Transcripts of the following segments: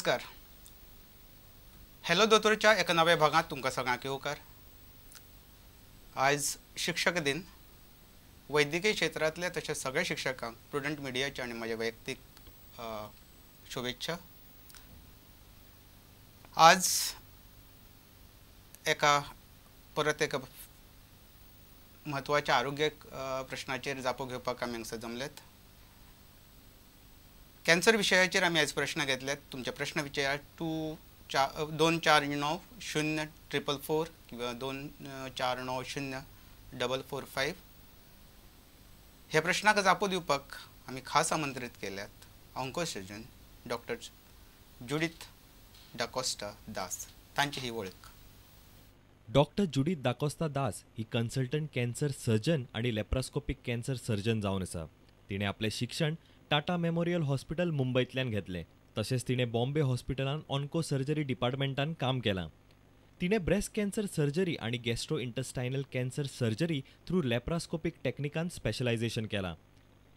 नमस्कार. हॅलो दोतोरच्या एका नव्या भागांत तुमकां सगळ्यांक येवकार. आयज शिक्षक दिन. वैद्यकीय क्षेत्रांतल्या तशेंच सगळ्या शिक्षकांक प्रुडंट मिडियाच्या आनी म्हज्या वैयक्तीक शुभेच्छा. आज एका परत एका म्हत्वाच्या आरोग्य प्रश्नाचेर जापो घेवपाक आमी हांगसर जमल्यात. कॅन्सर विशयाचेर आमी आयज प्रश्न घेतल्यात. तुमचे प्रश्न विचारात 2 4 9 0 444 किंवा 2 4 9 0 445 5. ह्या प्रश्नाक जापो दिवपाक आमी खास आमंत्रीत केल्यात ऑन्कोसर्जन डॉक्टर जुडीथ दाकोस्टा दास. तांची ही वळख. डॉक्टर जुडीथ दाकोस्ता दास ही कन्सल्टंट कॅन्सर सर्जन आनी लॅप्रोस्कोपिक कॅन्सर सर्जन जावन आसा. तिणें आपलें शिक्षण टाटा मेमोरियल हॉस्पिटल मुंबयतल्यान घेतलें. तशेंच तिणें बॉम्बे हॉस्पिटलान ऑन्को सर्जरी डिपार्टमेंटान काम केलां. तिणें ब्रेस्ट कॅन्सर सर्जरी आनी gastro intestinal cancer surgery through laparoscopic टॅक्निकान specialisation केलां.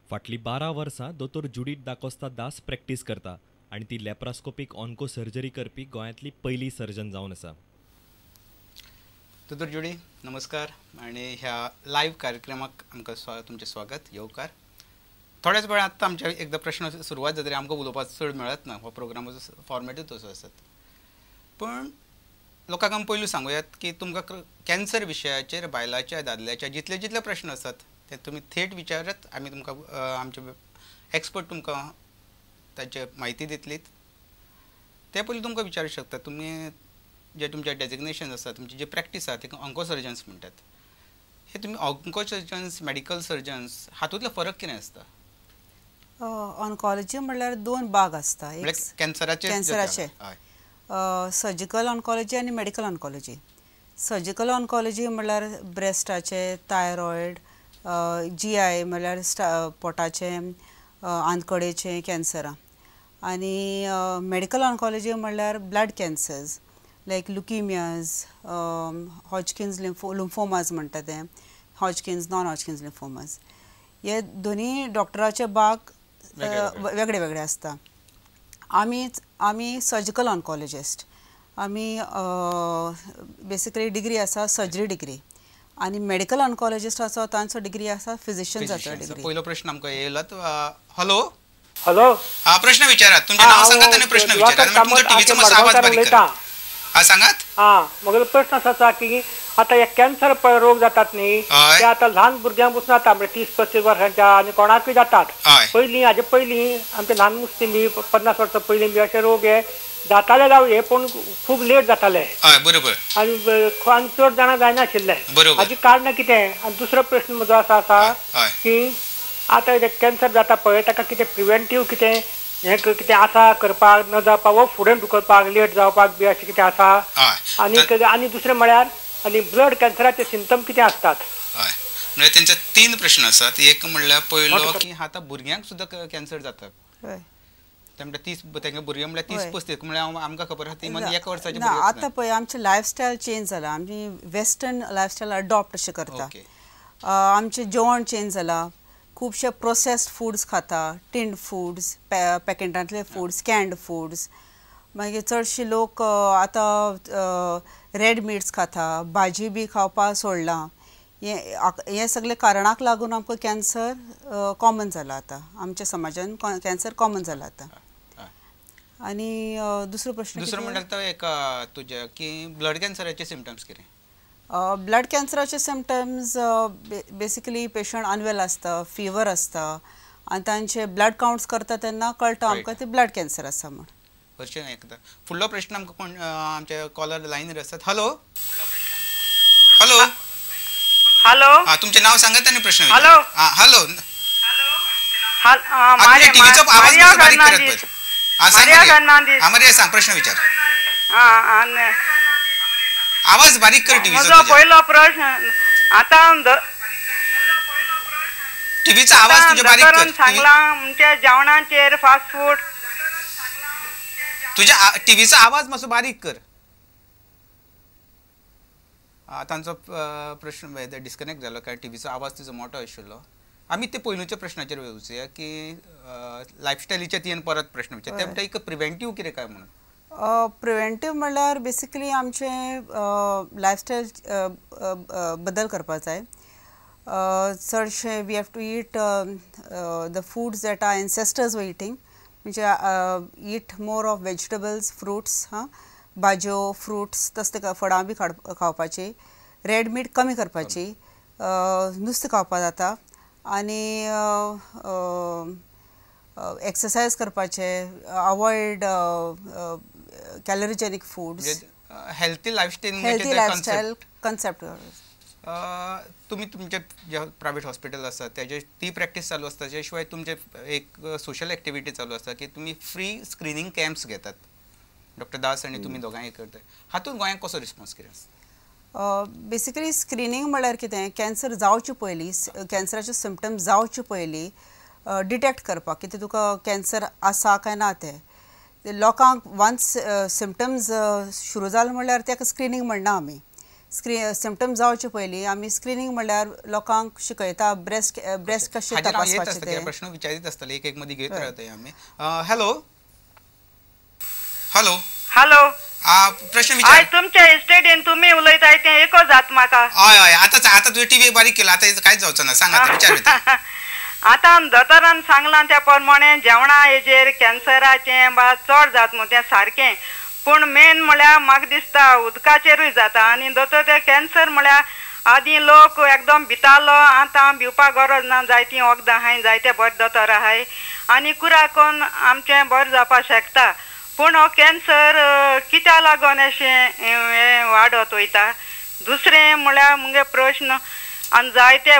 फाटलीं 12 वर्सां दोतोर जुडीथ दाकोस्ता दास प्रॅक्टीस करता आनी ती लॅप्रोस्कोपिक ऑन्को सर्जरी करपी गोंयांतली पयली सर्जन जावन आसा. दोतोर जुडी नमस्कार आनी ह्या लायव्ह कार्यक्रमाक आमकां तुमचें स्वागत येवकार. थोड्याच वेळान आत्तां आमच्या एकदां प्रश्न सुरवात जातरी आमकां उलोवपाक चड मेळत ना, हो प्रोग्रामाचो फॉर्मेटूच तसो आसत. पूण लोकांक आमी पयलू सांगुयात की तुमकां कॅन्सर विशयाचेर बायलाच्या दादल्याच्या जितले जितले प्रश्न आसात ते तुमी थेट विचारात. आमी तुमकां आमचे एक्सपर्ट तुमकां ताचे म्हायती दितलीत. ते पयलीं तुमकां विचारूंक शकता, तुमी जे तुमचे डेजिग्नेशन आसा, तुमची जी प्रॅक्टीस आसा ताका ऑन्कोसर्जन्स म्हणटात. हे तुमी ऑन्कोसर्जन्स, मेडिकल सर्जन्स हातूंतलो फरक कितें आसता? ऑन्कोलॉजी म्हणल्यार दोन भाग आसता, कॅन्सराचे सर्जिकल ऑन्कोलॉजी आनी मेडिकल ऑन्कोलॉजी. सर्जिकल ऑन्कोलॉजी म्हणल्यार ब्रेस्टाचे, थायरॉयड, जी I म्हणल्यार पोटाचे, आंतकडेचे कॅन्सरां. आनी मेडिकल ऑन्कोलॉजी म्हणल्यार blood cancers like leukaemias, Hodgkin's lymphomas म्हणटा ते, हॉजकिन्स, नॉन हॉजकिन्स लिम्फोमाज. हे दोन्ही डॉक्टराचे भाग वेगळे वेगळे आसता. आमी सर्जिकल ऑन्कोलॉजिस्ट. आमी बेसिकली डिग्री आसा सर्जरी डिग्री, आनी मेडिकल ऑन्कोलॉजिस्ट आसा तांचो डिग्री आसा फिजिशियन्साचो डिग्री. पयलो प्रश्न आमकां येयला. हॅलो हॅलो, हा प्रश्न विचारात. तुमचें नांव सांगात आनी प्रश्न विचारात. तुमचो टीव्हीचो मातसो आवाज बारीक करात. हा सांगात. हा म्हगेलो प्रश्न आसा की आतां हे कॅन्सर पळय रोग जातात न्ही, ते आतां ल्हान भुरग्यांक पसून जाता, म्हणजे 30-35 वर्सांच्या आनी कोणाकूय जातात. पयलीं हाजे पयलीं आमचे ल्हान मुस्तीं बी 50 वर्सां पयलीं बी अशे रोग हे जाताले जावये, पूण खूब लेट जाताले. बरोबर. आनी चड जाणां जायनाशिल्ले. हाजी कारणां कितें? आनी दुसरो प्रश्न म्हजो आसा की आतां कॅन्सर जाता पळय ताका कितें प्रिवेंटीव कितें हें कितें आसा करपाक, न जावपाक वो फुडें धुकलपाक, लेट जावपाक बी अशें कितें आसा? आनी आनी दुसरें म्हळ्यार आनी ब्लड कॅन्सराचे सिमटम कितें आसतात? हय, म्हणजे तेंचे 3 प्रश्न आसात. एक म्हणल्यार पयलो की आतां भुरग्यांक सुद्दां कॅन्सर जाता. ते म्हणटा 30 तेंगे भुरगे म्हणल्यार 30-35 म्हणल्यार आमकां खबर आसा ती म्हणजे 1 वर्साचे. आतां पळय आमचें लायफस्टायल चेंज जाला, आमी वेस्टर्न लायफस्टायल अडॉप्ट अशें करता. आमचें जेवण चेंज जाला, खुबशे प्रोसेस्ड फुड्स खाता, टिन्ड फुड्स, पॅकेटांतले फुड्स, कॅन्ड फुड्स. मागीर चडशे लोक आतां रेड मिट्स खाता, भाजी बी खावपाक सोडलां. हे सगळे कारणाक लागून आमकां कॅन्सर कॉमन जाला आतां आमच्या समाजान कॅन्सर कॉमन जाला आतां. आनी दुसरो प्रश्न, दुसरो म्हणल्यार तो एक तुजें की ब्लड कॅन्सराचे सिमटम्स कितें? ब्लड कॅन्सराचे सिमटम्स बेसिकली पेशंट अनवेल आसता, फिवर आसता, आनी तांचे ब्लड कावंट्स करता तेन्ना कळटा आमकां ते ब्लड कॅन्सर आसा म्हूण. हरशीं एकदां फुडलो प्रश्न आमकां कोण आमचे कॉलर लायनीर आसात. हॅलो हॅलो हॅलो, हा तुमचें नांव सांगात आनी प्रश्न. हॅलो हॅलो, टीव्हीचो आवाज बारीक करात पळय. हा सांग प्रश्न विचार. आवाज बारीक कर टीव्हीचो. म्हजो पयलो प्रश्न, आतां टीव्हीचो आवाज तुझ्या बारीक कर. सांगला म्हणजे जेवणाचेर फास्ट फूड, तुझ्या टीव्हीचो आवाज मातसो बारीक कर. तांचो प्रश्न डिस्कनेक्ट जालो कारण टीव्हीचो आवाज तुजो मोटो आशिल्लो. आमी ते पयलूच्या प्रश्नाचेर वचुया की लायफस्टायलीच्या तियेन परत प्रश्न विचार ते म्हणटा एक प्रिवेंटीव कितें काय म्हणून. प्रिवेंटीव म्हणल्यार बेसिकली आमचें लायफस्टायल बदल करपाक जाय. चडशें we have to eat the foods that our ancestors were eating, म्हणजे eat more of vegetables, fruits, हां, भाजयो, फ्रुट्स, तसले फळां बी खावपाची, रेड मीट कमी करपाची, नुस्तें खावपाक जाता आनी एक्सरसायज करपाचे, avoid calorigenic foods, healthy lifestyle, healthy lifestyle concept. तुमी तुमचे जे प्रायवेट हॉस्पिटल आसा तेजे ती प्रॅक्टीस चालू आसता, त्या शिवाय तुमचे एक सोशल एक्टिविटी चालू आसता की तुमी फ्री स्क्रिनींग कॅम्प्स घेतात डॉक्टर दास आनी तुमी दोगांय करतात, हातूंत गोंयांक कसो रिस्पॉन्स कितें आसा? बेसिकली स्क्रिनींग म्हणल्यार कितें, कॅन्सर जावचे पयलीं, कॅन्सराचे सिमटम्स जावचे पयलीं डिटेक्ट करपाक कितें तुका कॅन्सर आसा काय ना तें. लोकांक वन्स सिमटम्स सुरू जाले म्हणल्यार ताका स्क्रिनींग म्हणना आमी. सिमटम्स जावचे पयलीं आमी स्क्रिनींग म्हणल्यार लोकांक शिकयता ब्रेस्ट ब्रेस्ट कशें तपासपाचें तें. प्रश्न विचारीत आसतले एक एक मदीं घेत रावता आमी. हॅलो हॅलो हॅलो, प्रश्न विचार. तुमच्या इस्टेटीन तुमी उलयताय तें एको जात म्हाका. हय हय, आतां आतां तुवें टीव्ही बारीक केला, आतां कांयच जावचो ना, सांग आतां विचार. आतां दोतोरान सांगलां त्या प्रमाणे जेवणा हेजेर कॅन्सराचें बा चड जात न्हू तें सारकें, पूण मेन म्हळ्यार म्हाका दिसता उदकाचेरूय जाता. आनी दोतोर ते कॅन्सर म्हळ्यार आदीं लोक एकदम भितालो, आतां भिवपाक गरज ना, जायतीं वखदां आहाय, जायते बरे दोतोर आहाय आनी कुरा करून आमचें बरें जावपाक शकता. पूण हो कॅन्सर कित्याक लागून अशें हें वाडत वयता? दुसरें म्हळ्यार मुगे प्रश्न, आनी जायते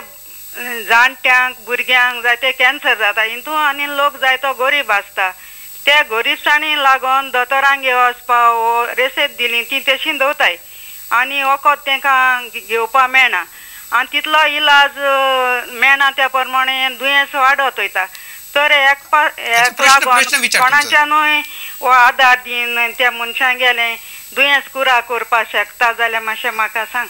जाणट्यांक भुरग्यांक जायते कॅन्सर जाता, हितून आनी लोक जायतो गरीब आसता, त्या गरिबसाणी लागून दोतोरांगे वचपा वो रेसेत दिली ती तशी दवरताय आनी वखद तांकां घेवपा मेळना आनी तितलो इलाज मेळना, त्या प्रमाणे दुयेंस वाडत वयता. तर एक लागून कोणाच्यानूय हो आदार दिवन त्या मनशांक गेलें दुयेंस कुरा करपाक शकता जाल्यार मातशें म्हाका सांग.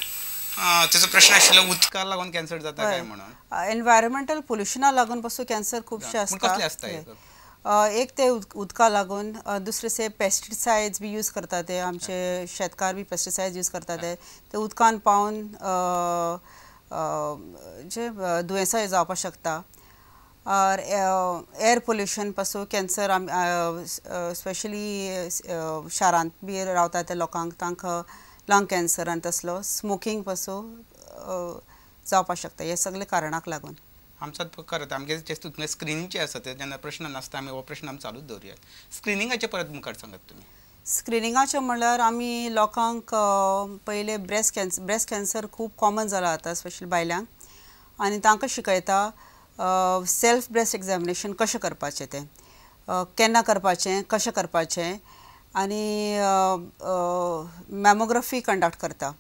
तेजो प्रश्न आशिल्लो उदका लागून कॅन्सर जाता काय म्हणून. एनवायरमेंटल पोल्युशना लागून पासून कॅन्सर खुबशे आसता. एक ते उदका लागून, दुसरे से पेस्टिसायड्स बी यूज करता ते आमचे शेतकार बी पेस्टिसायड्स यूज करता ते ते उदकान पावन जे दुयेंसां जावपाक शकता. एयर पोल्युशन पासून कॅन्सर स्पेशली शारांत बी रावता त्या लोकांक तांकां लंग कॅन्सर आनी तसलो स्मोकींग पासून जावपाक शकता. हे सगळे कारणाक लागून आमचो करत आमगे जे स्क्रिनींगचे आसा ते जेन्ना प्रश्न नासता आमी हो प्रश्न आमी चालूच दवरुया. स्क्रिनिंगाचे परत मुखार सांगात तुमी. स्क्रिनिंगाचे म्हणल्यार आमी लोकांक पयले ब्रेस्ट कॅन्सर खूब कॉमन जाला आतां स्पेशली बायलांक, आनी तांकां शिकयता सेल्फ ब्रेस्ट एग्जामिनेशन कशें करपाचें तें, केन्ना करपाचें, कशें करपाचें, आनी मॅमोग्राफी कंडक्ट करता,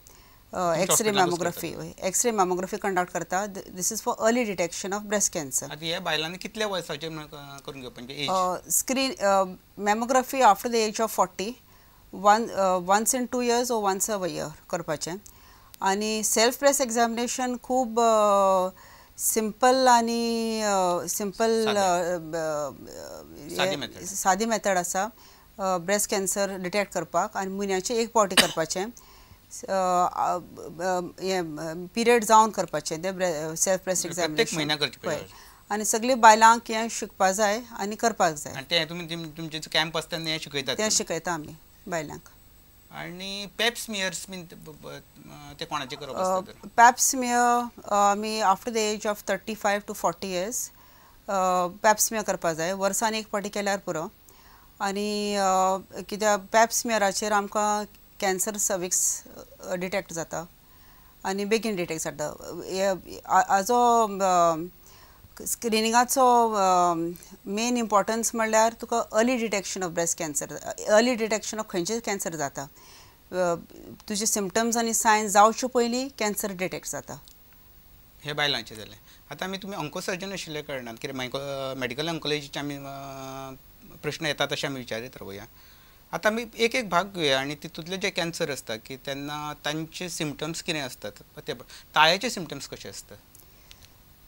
x ray mammography, x ray mammography conduct करता. This is for early detection of breast cancer. आतां ह्या बायलांनी कितल्या वर्साचेर करून घेवपाचें? Screen mammography after the age of 40, once in 2 years or once a year करपाचें. आनी सेल्फ ब्रेस्ट एग्जामिनेशन खूब सिंपल आनी सिंपल सादी मेथड आसा ब्रेस्ट कॅन्सर डिटेक्ट करपाक. आनी म्हयन्याचे एक फावटी करपाचें, पिरियड जावन करपाचें तें सेल्फ ब्रेस्ट एग्जामिनेशन. आनी सगळे बायलांक हें शिकपाक जाय आनी करपाक जाय. आनी तें तुमी तुमचे कॅम्प आसता तें शिकयतात? तें शिकयता आमी बायलांक. आनी पॅप स्मियर्स बीन ते कोणाचे करप आसता? पॅप स्मियर आमी after the age of 35 to 40 years pap smear करपाक जाय. वर्सान एक फावटी केल्यार पुरो. आनी कित्याक पॅप स्मियराचेर आमकां कॅन्सर सर्विक्स डिटेक्ट जाता आनी बेगीन डिटेक्ट जाता. हाजो स्क्रिनिंगाचो मेन इम्पॉर्टन्स म्हणल्यार तुका early detection of breast cancer, early detection of खंयचेय कॅन्सर जाता. तुजे सिमटम्स आनी सायन्स जावचे पयलीं कॅन्सर डिटेक्ट जाता. हे बायलांचें जालें. आतां आमी तुमी ऑन्कोसर्जन आशिल्ल्या कारणान कितें मेडिकल ऑन्कोलॉजीचे आमी प्रश्न येता तशें आमी विचारीत रावया. आतां आमी एक एक भाग घेवया आनी तितूंतले जे कॅन्सर आसता की तेन्ना तांचे सिमटम्स कितें आसतात, ते ताळ्याचे सिमटम्स कशे आसतात?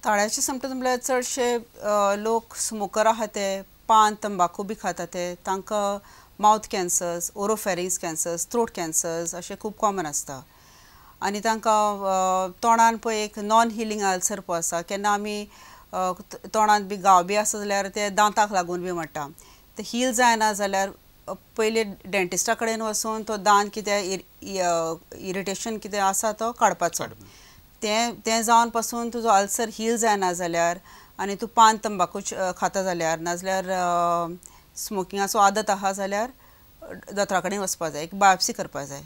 ताळ्याचे सिमटम्स म्हणल्यार चडशे लोक स्मोकर आहा ते पान तंबाकू बी खाता ते तांकां mouth cancers, oropharynx cancers, throat cancers अशें खूब कॉमन आसता. आनी तांकां तोंडान पळय एक नॉन हिलींग अल्सर पळय आसा, केन्ना आमी तोंडान बी घाव बी आसा जाल्यार ते दांताक लागून बी म्हणटा, ते हील जायना जाल्यार पयलीं डेंटिस्टा कडेन वचून तो दांत कितें इरिटेशन कितें आसा तो काडपाचो. तें जावन पासून तुजो अल्सर हील जायना जाल्यार आनी तूं पान तंबाकू खाता जाल्यार नाजाल्यार स्मोकिंगाचो आदत आहा जाल्यार दोतोरा कडेन वचपा जाय, एक बायोप्सी करपा जाय.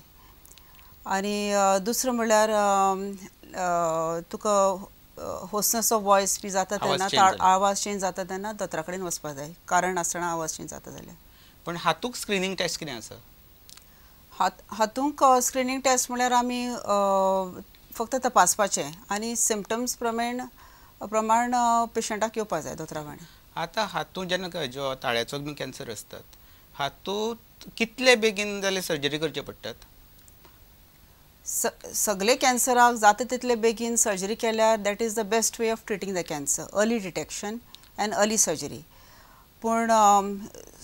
आनी दुसरें म्हणल्यार तुका होसनेस ऑफ वॉयस बी जाता तेन्ना, आवाज चेंज जाता तेन्ना दोतोरा कडेन वचपा जाय, कारण आसतना आवाज चेंज जाता जाल्यार. पण हातूंक स्क्रिनींग टेस्ट कितें आसा? हातूंक स्क्रिनींग टेस्ट म्हणल्यार आमी फक्त तपासपाचें आनी सिमटम्स प्रमाण पेशंटाक येवपा जाय दोतोरा कडेन. आतां हातूंत जेन्ना जो ताळ्याचो बी कॅन्सर आसतात हातूंत कितले बेगीन जाल्यार सर्जरी करचे पडटात? सगळे कॅन्सराक जाता तितले बेगीन सर्जरी केल्यार that is the best way of treating the cancer, early detection and early surgery. पूण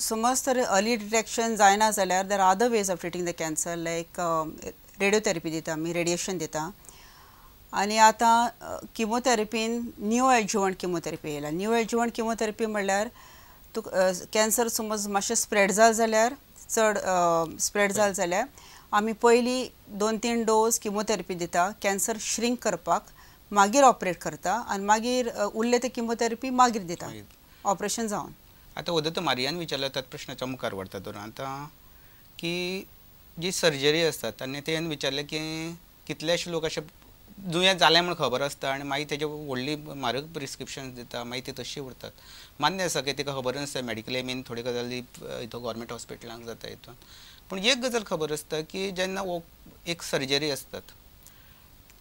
समज तर अर्ली डिटेक्शन जायना जाल्यार there are other ways of treating the cancer, like radiotherapy दिता आमी, रेडिएशन दिता. आनी आतां किमोथेरपीन न्यू एडजुवंट किमोथेरपी येयला. न्यू एडजुवंट किमोथेरपी म्हणल्यार तुका कॅन्सर समज मातशें स्प्रेड जालें जाल्यार, चड स्प्रेड जालें जाल्यार आमी पयलीं 2-3 डोस किमोथेरपी दिता कॅन्सर श्रिंक करपाक, मागीर ऑपरेट करता आनी मागीर उरले ते किमोथेरपी मागीर दिता ऑपरेशन जावन. आतां वदत मारियान विचारला त्याच प्रश्नाच्या मुखार व्हरता धरून आतां की जी सर्जरी आसतात आनी तेणें विचारलें की कितलेशे लोक अशे दुयेंस जालें म्हूण खबर आसता आनी मागीर तेजे व्हडली म्हारग प्रिस्क्रिप्शन दिता, मागीर ते तशी उरतात. मान्य आसा की तिका खबर नासता मेडिकल बीन थोड्यो गजाली हितून गोवोरमेंट हॉस्पिटलांक जाता हितून, पूण एक गजाल खबर आसता की जेन्ना एक सर्जरी आसतात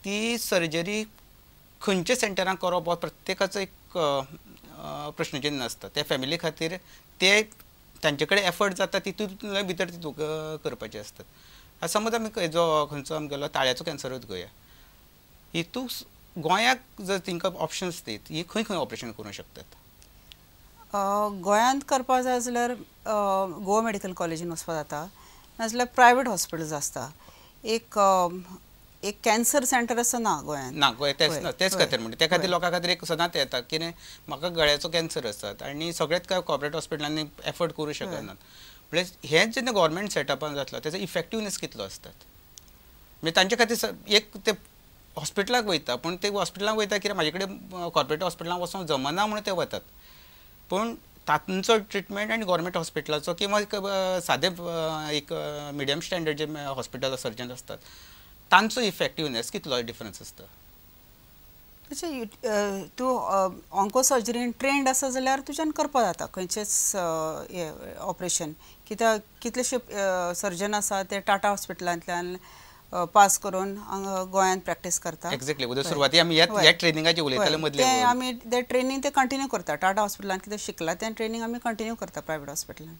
ती सर्जरी खंयच्या सेंटरान करप हो प्रत्येकाचो एक प्रश्नचिन्न आसता. त्या फॅमिली खातीर ते तांचे कडेन एफर्ट जाता तितूंतले भितर तितूंक करपाचे आसतात. आतां समज आमी जो खंयचो आमगेलो ताळ्याचो कॅन्सरूच घेवया, हितूंत गोंयाक जर तांकां ऑप्शन्स दीत ही खंय खंय ऑपरेशन करूंक शकतात? गोंयांत करपाक जाय जाल्यार गोवा मेडिकल कॉलेजीन वचपाक जाता, नाजाल्यार प्रायवेट हॉस्पिटल्स आसता. एक एक कॅन्सर सेंटर आसा ना गोंयांत? ना, गोंय तेच खातीर म्हणटा, त्या खातीर लोकां खातीर एक सदांच येता कितें म्हाका गळ्याचो कॅन्सर आसात आनी सगळेच काय कॉर्पोरेट हॉस्पिटलांनी एफर्ड करूं शकनात. म्हणल्यार हें जेन्ना गोवोरमेंट सेटअपान जातलो तेजो इफेक्टिवनेस कितलो आसतात? म्हणजे तांचे खातीर एक ते हॉस्पिटलाक वयता, पूण ते हॉस्पिटलाक वयता कित्याक म्हाजे कडेन कॉर्पोरेट हॉस्पिटलाक वचोंक जमना म्हणून ते वतात, पूण तांचो ट्रिटमेंट आनी गोवोरमेंट हॉस्पिटलाचो किंवा सादे एक मिडियम स्टँडर्ड जे हॉस्पिटल सर्जन आसतात तांचो इफेक्टिवनेस कितलो डिफरन्स आसता? तशें तूं ऑन्को सर्जरीन ट्रेंड आसा जाल्यार तुज्यान करपाक जाता खंयचेंच ऑपरेशन, कित्याक कितलेशे सर्जन आसा ते टाटा हॉस्पिटलांतल्यान पास करून गोंयांत प्रॅक्टीस करता. एक्झॅक्टली, उद्या सुरवाती आमी ह्या ट्रेनिंगाचे उलयताले मदले, ते आमी ते ट्रेनींग ते कंटिन्यू करता. टाटा हॉस्पिटलांत कितें शिकला तें ट्रेनींग आमी कंटिन्यू करता प्रायवेट हॉस्पिटलान.